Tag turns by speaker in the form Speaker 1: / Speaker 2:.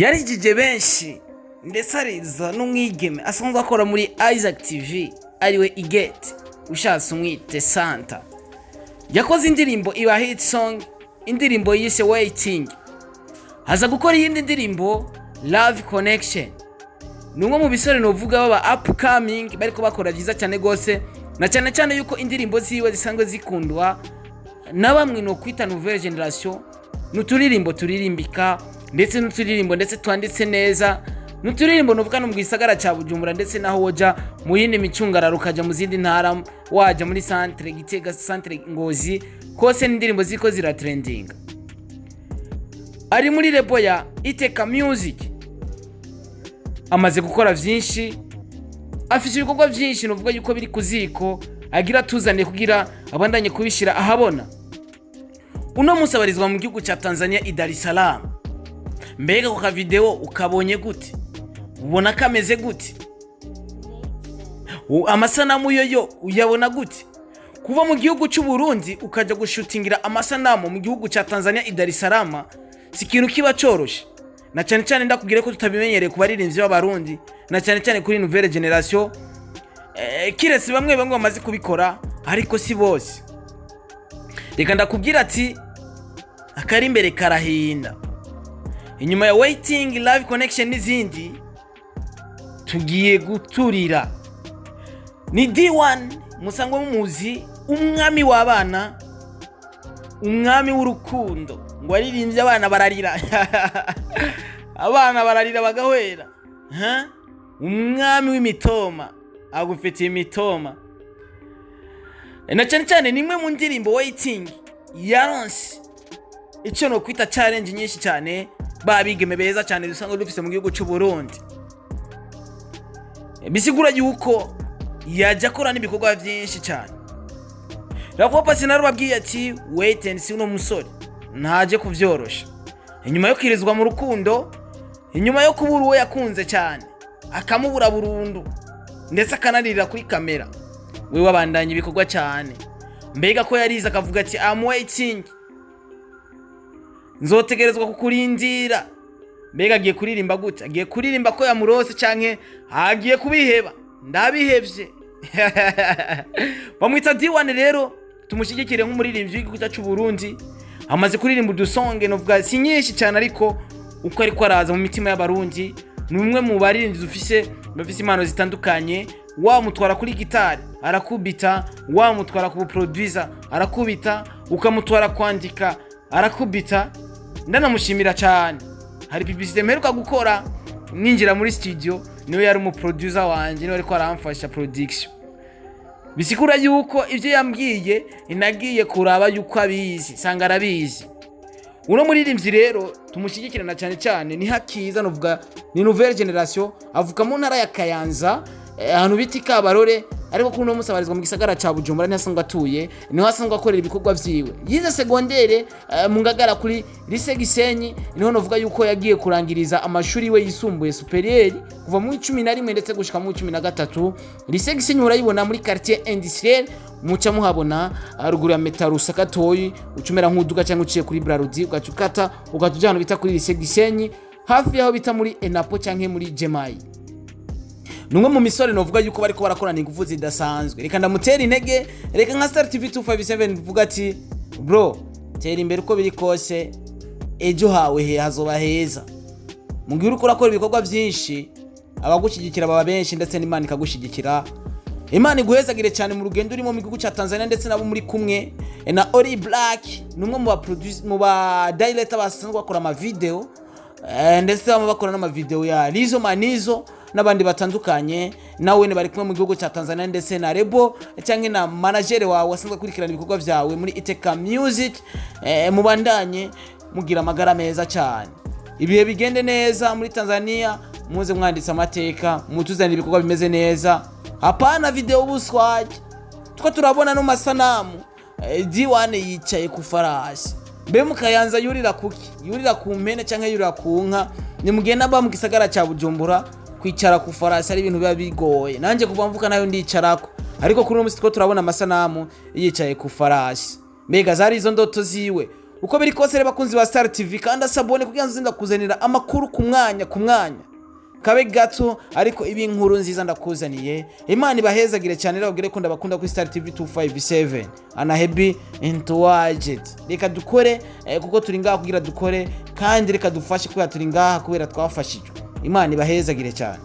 Speaker 1: Yarijije benshi, ndetse ariza n'umwigeme asanzwe akora muri Isaac TV, ariwe Igete, ushatse umwite Santa. Yakoze indirimbo iba hit song, indirimbo yise "Waiting", haza gukora iyindi ndirimbo "Love Connection". Ni umwe mu bisore novuga baba upcoming bariko bakora byiza cyane gose, na cyane cyane yuko indirimbo ziwe zisanzwe zikundwa na bamwe no kwita nouvelle génération. N'uturirimbo turirimbika, ndetse n'uturirimbo ndetse twanditse neza, n'uturirimbo novuga no mu gisagara cya Bujumbura, ndetse naho woja mu yindi micungararo, ukaja mu zindi ntara, waja muri centre Gitega, centre Ngozi, kose n'indirimbo ziko ziratrendinga. Ari muri label ya Iteka Music, amaze gukora vyinshi, afise ibikorwa vyinshi novuga yuko biri ku ziko agira tuzaniye kugira abandanye kubishira ahabona. Uno munsi abarizwa mu gihugu cya Tanzania, i Dar es Salaam. Mbega ku kavideo ukabonye gute? Ubona kameze gute? Amasanamu yo uyabona gute? Kuva mu gihugu cy'u Burundi ukajya gushutingira amasanamu mu gihugu cya Tanzania, i Dar es Salaam, si ikintu kiba coroshe, na cyane cyane ndakubwire ko tutabimenyereye ku baririmbyi b'Abarundi, na cyane cyane kuri nouvelle génération, kiretse bamwe bamwe bamaze kubikora, ariko si bose. Reka ndakubwira ati akari imbere karahinda. Inyuma ya "Waiting", "Love Connection" n'izindi, tugiye guturira ni D1 musangwa mumuzi, umwami w'abana, umwami w'urukundo, ngo aririmbye abana bararira, abana bararira bagahwera. Ha? Umwami w'imitoma, agufitiye imitoma, na cyane cyane ni imwe mu ndirimbo "Waiting" yaronse icyo no kwita challenge nyinshi cyane, babigeme beza cyane dusanzwe dufise mu gihugu cy'u Burundi. Bisigura yuko yajya akora n'ibikorwa byinshi cyane. Rakopa sinarubabwiye ati wait and see. Uno musore ntaje kuvyorosha. Inyuma yo kwirizwa mu rukundo, inyuma yo kubura uwo yakunze cyane, akamubura burundu, ndetse akanarira kuri kamera, we wabandanya ibikorwa cyane. Mbega ko yarize akavuga ati "I'm waiting, nzotegerezwa kukurindira". Mbega agiye kuririmba gute? Agiye kuririmba ko yamurose, canke agiye kubiheba? Ndabihevye. Bamwita D1. Rero tumushyigikire nk'umuririmbyi w'igihugu cyacu Burundi. Amaze kuririmba udusonge novuga si nyinshi cyane, ariko uko ariko araza mu mitima y'Abarundi. Ni umwe mu baririmbyi dufise bafise impano zitandukanye. Wamutwara kuri gitari arakubita, wamutwara ku buproducer arakubita, ukamutwara kwandika arakubita. Ndanamushimira cyane. Hari publicité mperuka gukora ninjira muri studio, niwe yari umuproducer wanje, niwe ariko aramfasha production. Bisigura yuko ibyo yambwiye inagiye kuraba yuko abizi, sanga arabizi. Uno muririmbyi rero tumushyigikirana cyane cyane, ni hakiza nuvuga ni nouvelle génération. Avuka mu ntara ya Kayanza, ahantu bita Ikabarore, ariko kuri uno munsi abarizwa mu gisagara ca Bujumbura, niho asanzwe atuye, niho asanzwe akorera ibikorwa vyiwe. Yize secondaire mu Ngagara kuri Lycée Gisenyi, niho novuga yuko yagiye kurangiriza amashuri we yisumbuye supérieur, kuva mu 11 ndetse gushika mu 13. Lycée Gisenyi urayibona muri quartier industriel, muca muhabona haruguru ya Metarusa gatoyi, ucumera nk'uduga cyangwa uciye kuri Brarudi, ugaca ukata, ugaca uja ahantu bita kuri Lycée Gisenyi, hafi yaho bita muri Enapo canke muri Jemayi. Ni umwe mu misore novuga yuko bariko barakorana ingufu zidasanzwe. Reka ndamutera intege, reka nka Star TV 257 mvuga ati bro, tera imbere, uko biri kose ejo hawe he hazoba heza. Mu gihe uriko urakora ibikorwa byinshi, abagushyigikira baba benshi, ndetse n'Imana ikagushyigikira. Imana iguhezagire cyane mu rugendo urimo mu gihugu cya Tanzania, ndetse nabo muri kumwe na Ori Black. Ni umwe mu ba mu ba director basanzwe bakora ama video, ndetse bama bakora n'amavideo ya Lizo Manizo n'abandi batandukanye. Nawe ni bari kumwe mu gihugu cya Tanzania, ndetse na label cyangwa na manager wawe asanzwe akurikirana ibikorwa byawe muri Iteka Music. Mubandanye mugira amagara meza cyane, ibihe bigende neza muri Tanzania, muze mwanditse amateka, mutuzanire ibikorwa bimeze neza, hapana video buswage. Two turabona no masanamu, D1 yicaye ku farasi. Mbe mukayanza yurira kuki? Yurira ku mpene cyangwa yurira ku nka? Nimugenda ba mu gisagara cya Bujumbura, kwicara ku farasi ari ibintu biba bigoye. Nanjye kuva mvuka nayo ndicarako, ariko kuri uno munsi two turabona amasanamu yicaye ku farasi. Mbega zari izo ndoto ziwe? Uko biri kose rero, bakunzi ba Star TV, kandi asabone kugira ngo ndakuzanira amakuru ku mwanya ku mwanya. Kabe gato, ariko ibi inkuru nziza ndakuzaniye. Imana ibahezagire cyane. Rero babwire ko ndabakunda kuri Star TV 257 ana happy entourage. Reka dukore, kuko turi ngaha kugira dukore, kandi reka dufashe kubera turi ngaha kubera twafashijwe. Imana ibahezagire cyane.